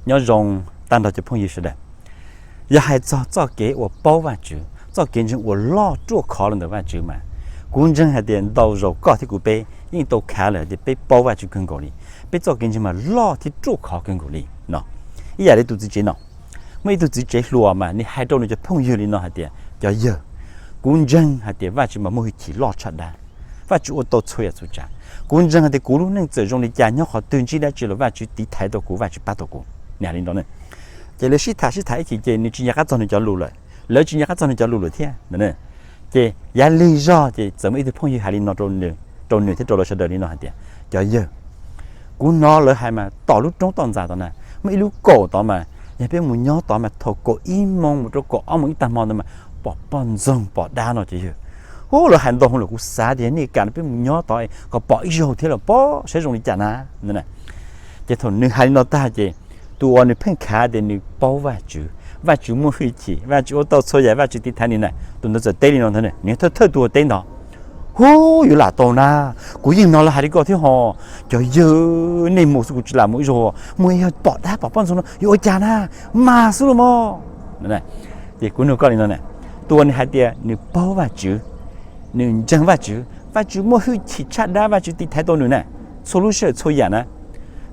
Nyob zoo tag nrho cov phooj ywg sawv daws. Yog hais txog txoj kev uas paub Vajtswv, txoj kev ntseeg uas loj ruaj khov los ntawm Vajtswv mas, kuv ntseeg hais tias ntau zaus koj thiab kuv peb yeej tau khav lawm tias peb paub Vajtswv kawg nkaus li, peb txoj kev ntseeg mas loj thiab ruaj khov kawg nkaus li no. Ib yam li tus txiv tsev no, muaj ib tug txiv tsev hluas mas nws hais rau nws cov phooj ywg li no hais tias, cov yawg, kuv ntseeg hais tias Vajtswv mas muaj hwj chim loj tshaj dab. Vajtswv ua tau txhua yam txhua tsav. Kuv ntseeg hais tias kuv lub neej txawm zoo li cas, nyob qhov twg ntsib dab tsi los Vajtswv tiv thaiv tau kuv, Vajtswv pab tau kuv. Nws hais li no. Ces lawv sib tham sib tham ib chim ces nws tsis nco qab txog nws cov lus lawm, lawv tsis nco qab txog nws cov lus lawm thiab. Ces yav lig zog ces txawm muaj ib tug phooj ywg hais li no rau nws thiab rau lawv sawv daws li no hais tias, cov yawg, kuv hnov lawv hais mas tom lub roob toj ntxas tod na, muaj ib lub kaum tod mas, yog peb mus nyob tod mas thaum kaum ib moos mus rau kaum ob moos ib tag hmo ntawd mas pom poj ntxoog pom dab no cov yawg. Hu, lawv hais ntau heev lawm, kuv xav tias nej kam no peb mus nyob tod kom pom ib zaug thiab los pom saib zoo li cas na. Ces thaum nws hais li no tag ces tus uas nws pheej khav tias nws paub Vajtswv, Vajtswv muaj hwj chim, Vajtswv ua tau txhua yam, Vajtswv tiv thaiv nws na, tus ntawd txawm teb li no ntag, nws thawj thawj tus uas teb ntawd, hu, yuav lam tau na, kuv yeej hnov lawv hais li ko thiab ho, cov yawg, nej mus xwb kuv tsis lam mus ib zaug, mus yog pom dab pom poj ntxoog no yuav ua cas na, mas xwb los mas. Ces kuv nug koj li no na, tus uas nws hais tias nws paub Vajtswv, nws ntseeg Vajtswv, Vajtswv muaj hwj chim tshaj dab, Vajtswv tiv thaiv tau nws na, txhua lub sij hawm txhua yam na,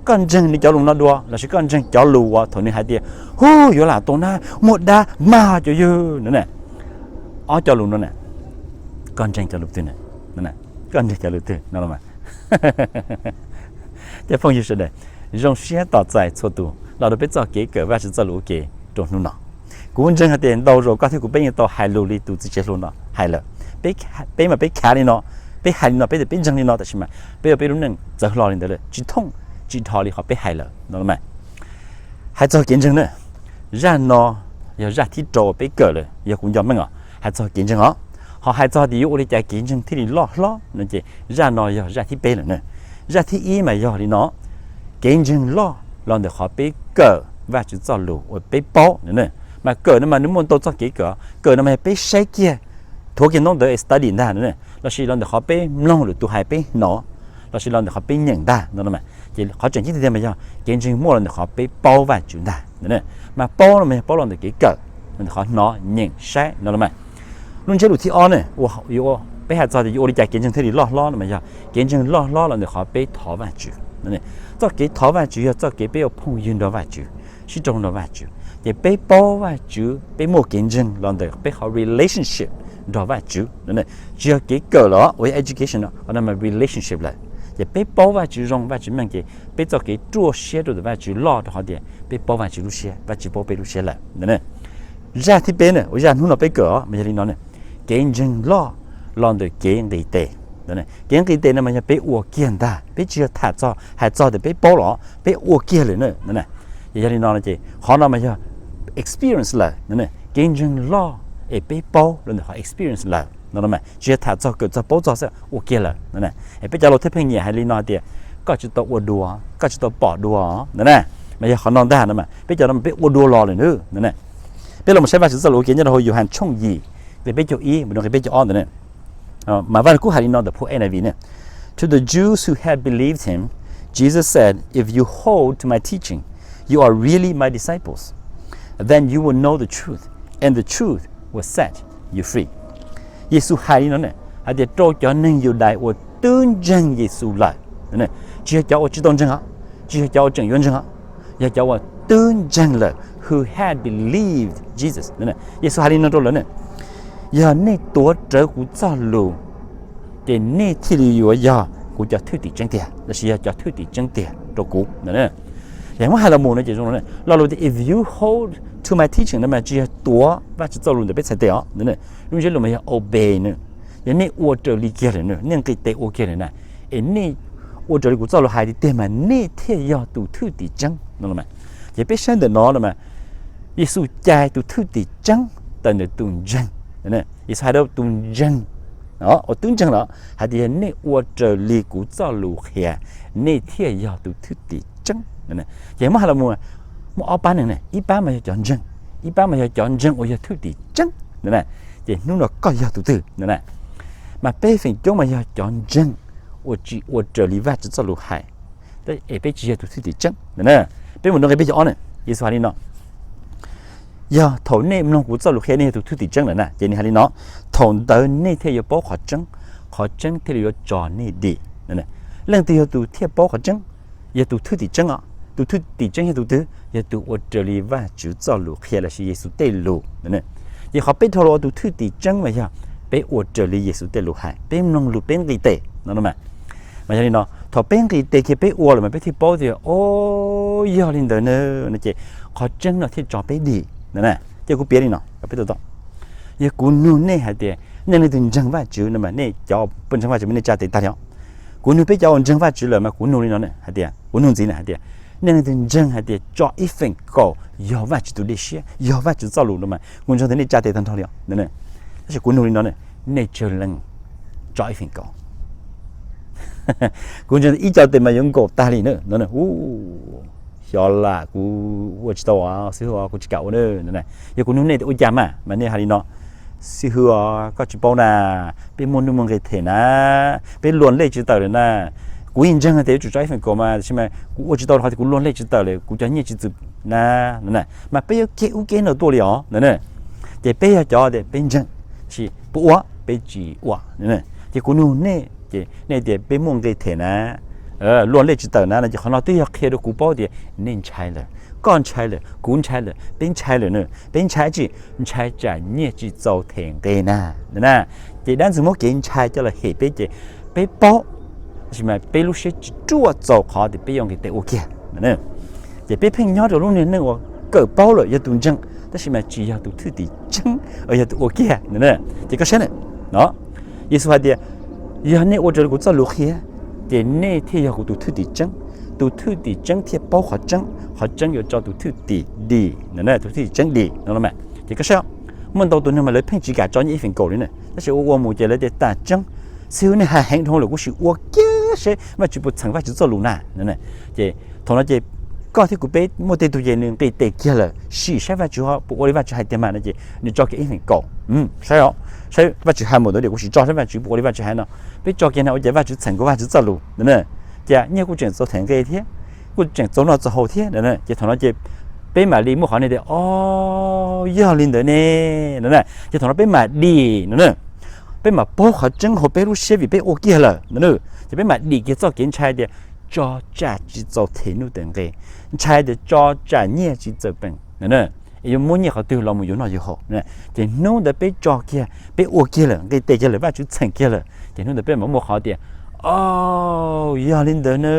koj ntseeg nws cov lus no dua lossis koj ntseeg cov lus uas thaum nws hais tias, hu, yuav lam tau na, muaj dab mas cov yawg no na, ob cov lus no na, koj ntseeg cov lus twg? Koj ntseeg cov lus twg no? Cov phooj ywg sawv daws, zoo siab tos txais txhua tus los rau peb txoj kev kawm Vajtswv txoj lus ua ke rau hnub no. Kuv ntseeg hais tias ntau zaus koj thiab kuv peb yeej tau hais lus li tus txiv tsev hluas no hais lawm. Peb mas peb khav li no, peb hais li no, peb tias peb ntseeg li no, tab sis mas peb ua peb lub neej txawv hlo li ntawd lawm, tsis thooj tsis dhos li qhov peb hais lawm no. Hais txog kev ntseeg na, zaj no yog zaj thib rau uas peb kawm lawm yog kuv nco meej os, hais txog kev ntseeg os. Ho hais txog tias yuav ua li cas kev ntseeg thiaj li loj hlob no ces zaj no yog zaj thib peb lawm na. Zaj thib ib mas yog li no, kev ntseeg loj los ntawm qhov peb kawm Vajtswv txoj lus uas peb paub no. Mas kawm no mas nws muaj ntau txoj kev kawm, kawm no mas yog peb saib kiag, thuav kiag ntaub ntawv es study ntag no, lossis los ntawm qhov peb mloog lwm tus hais peb hnov, lossis los ntawm qhov peb nyeem ntag no. Ces qhov tseem ceeb tiag tiag mas yog kev ntseeg muaj los ntawm qhov peb paub Vajtswv ntag no. Mas paub no mas yog paub los ntawm kev kawm, los ntawm qhov hnov nyeem saib no los mas. Lub ntsiab lus thib ob ne, peb hais txog tias yuav ua li cas kev ntseeg thiaj li loj hlob no mas yog kev ntseeg loj hlob los ntawm qhov peb thov Vajtswv. Txoj kev thov Vajtswv yog txoj kev peb ua phooj ywg nrog Vajtswv, sib raug nrog Vajtswv, ces peb paub Vajtswv, peb muaj kev ntseeg los ntawm peb qhov relationship nrog Vajtswv. Tsis yog kev kawm los uas yog education no, qhov no mas relationship lawm. Ces peb paub Vajtswv zoo, Vajtswv meej ces peb txoj kev ruaj siab rau ntawm Vajtswv loj rau qhov tias peb paub Vajtswv lub siab, Vajtswv paub peb lub siab lawm. Zaj thib peb na uas zaj hnub no peb kawm os mas yog li no ne, kev ntseeg loj los ntawm kev nqis tes. Kev nqis tes no mas yog peb ua kiag ntag, peb tsis yog tham txog hais txog tias peb paub los, peb ua kiag lawm na. Ces yog li no ces qhov no mas yog experience lawm, kev ntseeg loj es peb paub los ntawm qhov experience lawm no, tsis yog tham txog kawm txog paub txog xwb, ua kiag lawm no. Es peb cov laus thiaj pheej nyiam hais li no tias, koj tsis tau ua dua, koj tsis tau pom dua no na, mas yog qhov no ntag no mas peb cov no mas peb ua dua los lawm na. Peb los mus saib Vajtswv txoj lus ua ke nyob rau hauv Yauhas tshooj yim, nqe peb caug ib mus rau nqe peb caug ob ntawd ne. Mas Vaj Lug Kub hais li no ntawm phau N I V ne, To the Jews who had believed him, Jesus said, if you hold to my teaching, you are really my disciples. Then you will know the truth, and the truth will set you free. Yexus hais li no ne, hais tias rau cov neeg Yudais uas twb ntseeg Yexus lawm, tsis yog cov uas tsis tau ntseeg os, tsis yog cov uas tseem yuav ntseeg os, yog cov uas twb ntseeg lawm, who had believed Jesus. Yexus hais li no rau lawv ne, yog nej tuav rawv kuv txoj lus, ces nej thiaj li yuav yog kuv cov thwj tim tseeb tiag, lossis yog cov thwj tim tseeb tiag rau kuv. Yog muab hais los mus no ces zoo no, lo lus tias if you hold to my teaching no mas tsis yog tuav Vajtswv txoj lus ntawm peb txhais tes os, lub ntsiab lus mas yog obey na, yog nej ua raws li kiag lawm, nej nqis tes ua kiag lawm na, es nej ua raws li kuv txoj lus hais tiag tiag mas nej thiaj yog tus thwj tim tseeb no. Ces peb saib ntawm no no mas Yexus cais tus thwj tim tseeb tawm ntawm tus ntseeg. Yexus hais rau tus ntseeg uas twb ntseeg lawm hais tias yog nej ua raws li kuv txoj lus qhia, nej thiaj yog tus thwj tim tseeb. Ces muab hais los mus, muaj ob pab neeg ne, ib pab mas yog cov ntseeg, ib pab mas yog cov ntseeg uas yog thwj tim tseeb. Ces hnub no koj yog tus twg? Mas peb feem coob mas yog cov ntseeg uas tsis ua raws li Vajtswv txoj lus hais, es peb tsis yog tus thwj tim tseeb. Peb mus rau nqe peb caug ob ne, Yexus hais li no: Yog thaum nej mloog kuv txoj lus qhia nej yog tus thwj tim tseeb lawm na, ces nws hais li no: Thaum ntawd nej thiaj yuav paub qhov tseeb, qhov tseeb thiaj li yuav tso nej dim. Leej twg yog tus thiaj paub qhov tseeb? Yog tus thwj tim tseeb os. Tus thwj tim tseeb yog tus twg? Yog tus ua raws li Vajtswv txoj lus qhia lossis Yexus tej lus. Ces qhov peb dhau los ua tus thwj tim tseeb mas yog peb ua raws li Yexus tej lus hais, peb mloog lus, peb nqis tes no. Mas yog li no, thaum peb nqis tes kiag peb ua lawm mas peb thiaj paub tias, o, yog li ntawd na, ces qhov tseeb no thiaj tso peb dim. Ces kuv piav li no, yog kuv nug nej hais tias nej leej twg ntseeg Vajtswv no mas nej cov uas ntseeg Vajtswv mas nej tsa tes tag li os. Kuv nug peb cov uas ntseeg Vajtswv lawm mas kuv nug li no hais tias, kuv nug ntxiv na hais tias, nej leej twg ntseeg hais tias tso ib feem kaum yog Vajtswv tus dej siab, yog Vajtswv txoj lus no mas kuv ntseeg tias nej tsa tes tag nrho li os. Tab sis kuv nug li no, nej tsawg leej tso ib feem kaum? Kuv ntseeg ib co tes mas yuav nkaum tag li na no. Xyov lam kuv ua tsis tau, xib hwb, kuv tsis kam ua na. Yog kuv nug nej ua cas mas, mas nej hais li no: Xib hwb, koj tsis paub na, peb muaj nuj muaj nqi them na, peb luag lej tsis tawm lawm na. Kuv yeej ntseeg tias yuav tsum tso ib feem kaum mas, tab sis mas kuv ua tsis tau rau qhov tias kuv luag lej tsis tawm lawm, kuv cov nyiaj tsis txwm na. Mas peb yuav kiag ub kiag no tuaj li os. Ces peb yog cov tias peb ntseeg, tab sis puas ua? Peb tsis ua. Ces kuv nug nej, ces nej tias peb muaj nqi them na, luag lej tsis tawm na no, ces qhov no twb yog qhia rau kuv paub tias nej ntshai lawm, koj ntshai lawm, kuv ntshai lawm, peb ntshai lawm na. Peb ntshai dab tsi? Ntshai tsam nyiaj tsis txaus them nqi na. Ces dab ntxwg muab kev ntshai coj los hem peb ces peb paub, tab sis mas peb lub siab tsis ruaj txaus qhov tias peb yuav nqis tes ua kiag. Ces peb pheej nyob rau lub niag neej uas kawm paub lawm yog tus ntseeg, tab sis mas tsis yog tus thwj tim tseeb, yog tus ua kiag. Ces koj saib na, Yexus hais tias, yog nej ua raws li kuv txoj lus qhia, ces nej thiaj yog kuv tus thwj tim tseeb. Tus thwj tim tseeb thiaj paub qhov tseeb, qhov tseeb yuav tso tus thwj tim dim, tus thwj tim tseeb dim no. Ces koj saib, muaj ntau tus neeg mas lawv pheej tsis kam tso nyiaj ib feem kaum li na, tab sis ua ua mus ces lawv tias tas tseeb, xib hwb nej hais heev dhau lawm, kuv sim ua kiag seb Vajtswv puas txheem Vajtswv txoj lus na. Ces thaum no ces koj thiab kuv peb muaj tej tug ces nws nqis tes kiag lawm, sim saib Vajtswv puas ua li Vajtswv hais tiag mas no ces nws tso kiag ib feem kaum. Saib, saib Vajtswv hais mus ntawd ces kuv sim tso saib Vajtswv puas ua li Vajtswv hais no. Peb tso kiag na ua cas Vajtswv txheem kuv Vajtswv txoj lus na, cas nyiaj kuj tseem txaus them nqi thiab, kuj tseem txaus noj txaus haus thiab. Ces thaum no ces peb mam li muaj qhov ne tias, o, yog li ntawd ne no. Ces thaum no peb mam dim no, peb mam paub qhov tseeb hauv peb lub siab vim peb ua kiag lawm no. Ces peb mam dim kiag txoj kev ntshai tias tso tsam tsis txaus them nuj them nqi, ntshai tias tso tsam nyiaj tsis txawm peem, yuav muab nyiaj qhov twg los mus yuav noj yuav haus. Ces hnub ntawd peb tso kiag, peb ua kiag lawm, nqis tes kiag lawm, Vajtswv txheem kiag lawm, ces hnub ntawd peb mam muaj qhov tias, o, yog li ntawd na.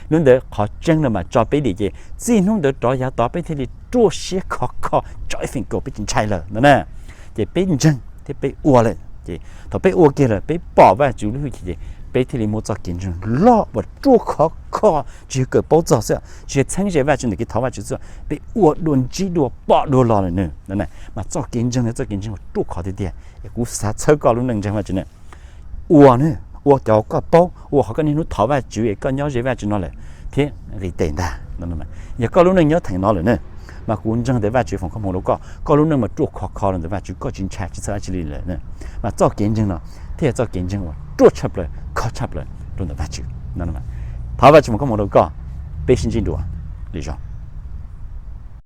Hnub ntawd qhov tseeb no mas tso peb dim, ces txij hnub ntawd rov yav tod peb thiaj li ruaj siab khov kho, tso ib feem kaum peb tsis ntshai lawm no na. Ces peb ntseeg thiab peb ua lawm, ces thaum peb ua kiag lawm peb pom Vajtswv lub hwj chim ces peb thiaj li muaj txoj kev ntseeg loj uas ruaj khov kho, tsis yog kawm paub txog xwb, tsis yog txheeb ze Vajtswv ntawm kev thov Vajtswv xwb, peb ua dua ntsib dua pom dua los lawm na. Mas txoj kev ntseeg no txoj kev ntseeg uas ruaj khov tiag tiag. Kuv xav txhawb koj lub neej ntseeg Vajtswv na, ua na, ua cov koj paub, ua qhov koj niaj hnub thov Vajtswv es koj nyob ze Vajtswv no lawm thiab nqis tes ntag. Yog koj lub neej nyob theem no lawm na, mas kuv ntseeg tias Vajtswv foom koob hmoov rau koj, koj lub neej mas ruaj khov kho rau ntawm Vajtswv, koj tsis ntshai tsis txhawj dab tsi li lawm na. Mas txoj kev ntseeg no thiaj yog txoj kev ntseeg uas ruaj tshaj plaws, khov tshaj plaws rau ntawm Vajtswv. Thov Vajtswv foom koob hmoov rau koj, peb sib ntsib dua lwm zaus.